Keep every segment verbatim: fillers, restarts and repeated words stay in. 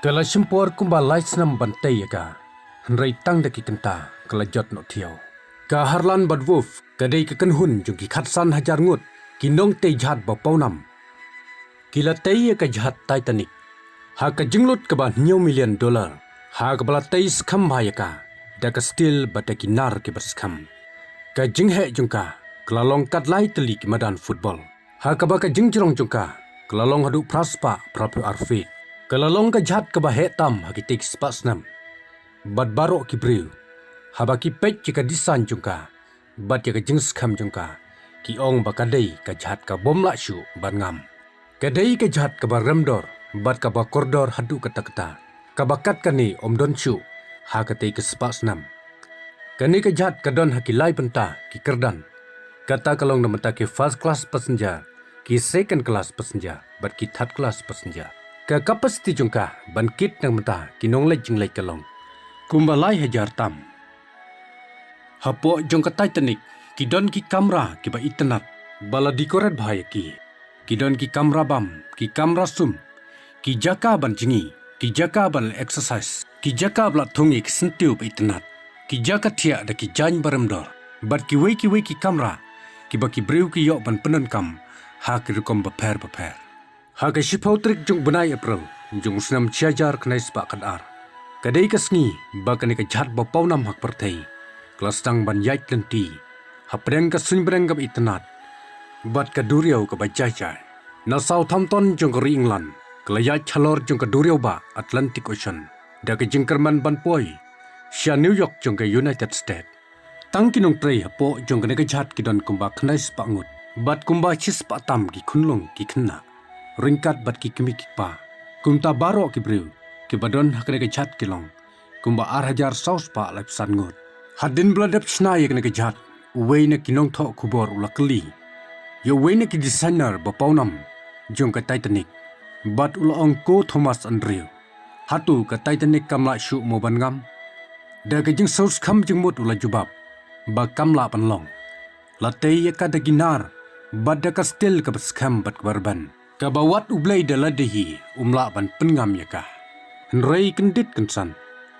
Ka la shim por kumba lai snem ban tei ïa ka, hynrei tang da ki kynta ka la jot noh thiaw. Ka Harland bad Wolff ka dei ka kynhun jong ki khatsan hajar ngut ki nongtei jhat ba pawnam. Ki la tei ïa ka jhat Titanic ha ka jinglut kaba hynñiew million dollar, ha kaba la tei skhem bha ïa ka da ka steel bad da ki nar kiba skhem. Ka jingheh jong ka ka la long kat lai tylli ki madan football, ha kaba ka jingjrong jong ka ka la long haduh phra spah phra phew ar feet. Ka la long ka jhat kaba heh tam ha kitei ki spah snem, bad baroh ki briew, haba ki peit ïa ka design jong ka bad ïa ka jingskhem jong ka, ki ong ba ka dei ka jhat kabym lah shuh ban ngam. Ka dei ka jhat kaba remdor bad kaba kordor haduh katta katta, kaba kat kane ym don shuh ha katei ka spah snem. Kane ka jhat ka don ha ki lai bynta ki kyrdan. Kata ka long na bynta ki first class passenger, ki second class passenger bad ki third class passenger. Ka capacity jong ka ban kit na bynta ki nongleit jingleit ka long kumba lai hajar tam. Hapoh jong ka Titanic ki don ki kamra kiba itynnad ba la decorate bha ïa ki. Ki don ki kamra bam, ki kamra sum, ki jaka ban jngi, ki jaka ban exercise, ki jaka ba la thung ïa ki syntiew ba itynnad, ki jaka thiah da ki jaiñ ba remdor, bad kiwei kiwei ki kamra kiba ki briew ki ïoh ban pyndonkam ha ki rukom bapher bapher. Ha ka shiphew tarik jong u bnai April jong u snem shi hajar khyndai spah khatar, ka dei ka sngi ba kane ka jhat ba pawnam ha ka pyrthei ka la sdang ban ïaid lynti hapdeng ka suiñbneng kaba itynnad bad ka duriaw kaba jai jai. Na Southampton jong ka ri England ka la ïaid halor jong ka duriaw bah Atlantic Ocean da ka jingkyrmen ban poi sha New York jong ka United States. Tang ki nongtrei hapoh jong kane ka jhat ki don kumba khyndai spah ngut, bad kumba shi spah tam ki khunlung ki khynnah, ryngkat bad ki kmie ki kpa. Kumta baroh ki briew kiba don ha kane ka jhat ki long kumba ar hajar saw spah laiphew san ngut. Hadien ba la dep shna ïa kane ka jhat, uwei na ki nongthoh khubor u la kylli ïa uwei na ki designer ba pawnam jong ka Titanic, bad u la ong, ko Thomas Andrew, hato ka Titanic kam lah shuh mo ban ngam? Da ka jingsngewskhem jingmut u la jubab ba kam lah ban long. La tei ïa ka da ki nar bad da ka steel kaba skhem bad kaba rben, kaba wat U Blei da lade hi um lah ban pynngam ïa ka. Hynrei kyndit kynsan,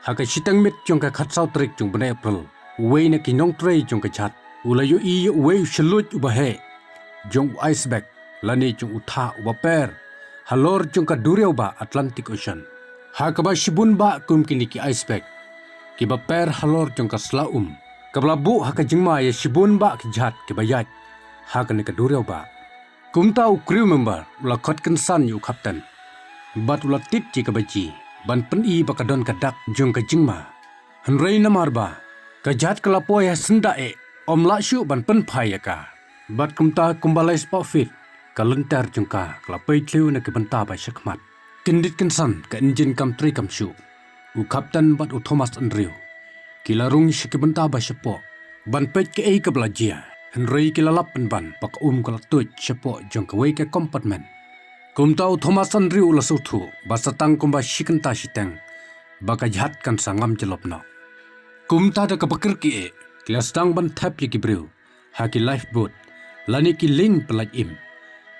ha ka shiteng miet jong ka khatsaw tarik jong u bnai April, uwei na ki nongtrei jong ka jhat u la ïohi ïa uwei u shluit uba heh jong u iceberg lane jong u thah uba per halor jong ka duriaw bah Atlantic Ocean, ha kaba shibun bah kum kine ki iceberg kiba per halor jong ka sla um, kaba la buh ha ka jingma ïa shibun bah ki jhat kiba ïaid ha kane ka duriaw bah. Kumta u crew member u la khot kynsan ïa u captain bad u la tied ïa kaba jia ban pyni ba ka don ka dak jong ka jingma. Hynrei namar ba ka jhat ka la poi ha syndah eh, ym lah shuh ban pynphai ïa ka. Bad kumta kumba lai spah feet ka lynter jong ka ka la pei thliew na ki bynta ba shakhmat. Kyndit kynsan ka injin kam trei kam shuh. U captain bad u Thomas Andrew ki la rung sha ki bynta ba shapoh ban peit kaei kaba la jia, hynrei ki la lap pynban ba ka um ka la tuid shapoh jong kawei ka compartment. Kumta u Thomas Andrew u la sngewthuh ba sa tang kumba shi kynta shiteng ba ka jhat kan sa ngam jyllop noh. Kumta da kaba kyrkieh ki la sdang ban thep ïa ki briew ha ki lifeboat lane ki lieng pynlait im.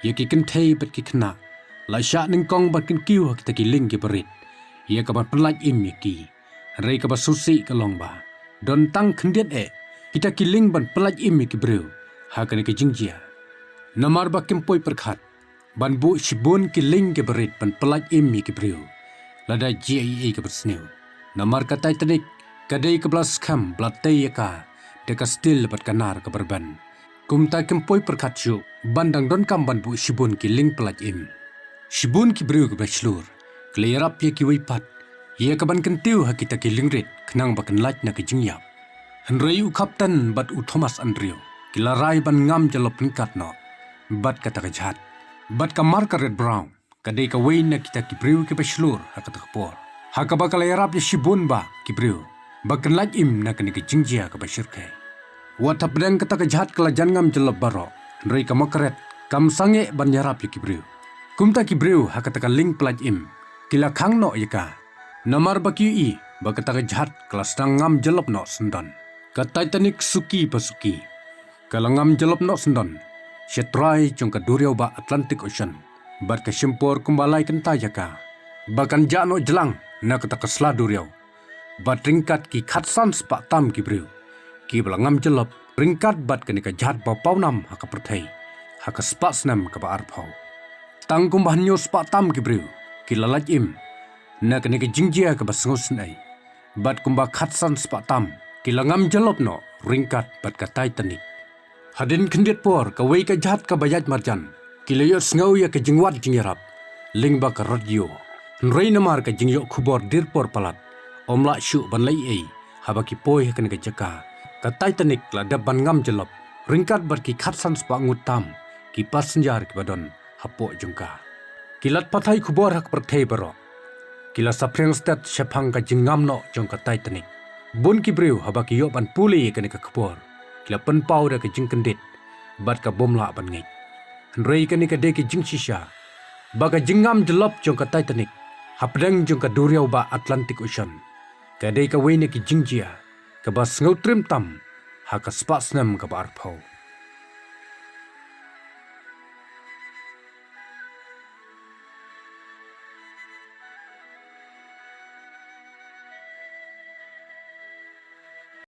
Ïa ki kynthei bad ki khynnah la shah nyngkong ban kynkiew ha kita ki lieng kiba rit ïa ka ban pynlait im ïa ki. Hynrei kaba sngewsih ka long ba don tang khyndiat eh kita ki lieng ban pynlait im ïa ki briew ha kane ka jingjia. Namar ba kim poi pyrkhat ban buh shibun ki lieng kiba rit ban pynlait im ïa ki briew lada jia ei ei kaba sniew. Namar ka Titanic ka dei kaba la skhem ba la tei ïa ka da ka steel bad ka nar kaba rben. Kumta kim poi pyrkhat shuh ban dang donkam ban buh shibun ki lieng pynlait im. Shibun ki briew kiba shlur ki la ïarap ïa kiwei pat ïa ka ban kyntiew ha kita ki lieng rit khnang ba kin lait na ka jingïap. Hynrei u captain bad u Thomas Andrew ki la rai ban ngam jyllop ryngkat noh bad kata ka jhat. Bad ka Margaret Brown ka dei kawei na kita ki briew kiba shlur ha kata ka por, ha kaba ka la ïarap ïa shibun bah ki briew ba kin lait im na kane ka jingjia kaba shyrkhei. Wat hapdeng kata ka jhat ka la jan ngam jyllop baroh, hynrei ka Margaret kam sangeh ban ïarap ïa ki briew. Kumta ki briew ha kata ka lieng pynlait im ki la khang noh ïa ka, namar ba ki ïohi ba kata ka jhat ka la sdang ngam jyllop noh syndon. Ka Titanic suki pa suki ka la ngam jyllop noh syndon sha trai jong ka duriaw bah Atlantic Ocean. Bad ka shim por kumba lai kynta ïa ka ba kan jah noh jlang na kata ka sla duriaw, bad ryngkat ki khatsan spah tam ki briew kiba la ngam jyllop ryngkat bad kane ka jhat ba pawnam ha ka pyrthei ha ka spah snem kaba arphew. Tang kumba hynñiew spah tam ki briew ki la lait im na kane ka jingjia kaba sngewsynei, bad kumba khatsan spah tam ki la ngam jyllop noh ryngkat bad ka Titanic. Hadien khyndiat por, kawei ka jhat kaba ïaid marjan ki la ïohsngew ïa ka jingwad jingïarap lyngba ka radio. Hynrei namar ka jingïoh khubor dier por palat, ym lah shuh ban leh ei ei haba ki poi ha kane ka jaka, ka Titanic la dep ban ngam jyllop ryngkat bad ki khatsan spah ngut tam ki passenger kiba don hapoh jong ka. Ki lad pathai khubor ha ka pyrthei baroh ki la saphriang stet shaphang ka jingngam noh jong ka Titanic. Bun ki briew haba ki ïoh ban pule ïa kane ka khubor ki la pynpaw da ka jingkyndit bad ka bym lah ban ngeit. Hynrei kane ka dei ka jingshisha ba ka jingngam jyllop jong ka Titanic hapdeng jong ka duriaw ba Atlantic Ocean ka dei kawei na ki jingjia kaba sngewtriem tam ha ka spah snem kaba arphew.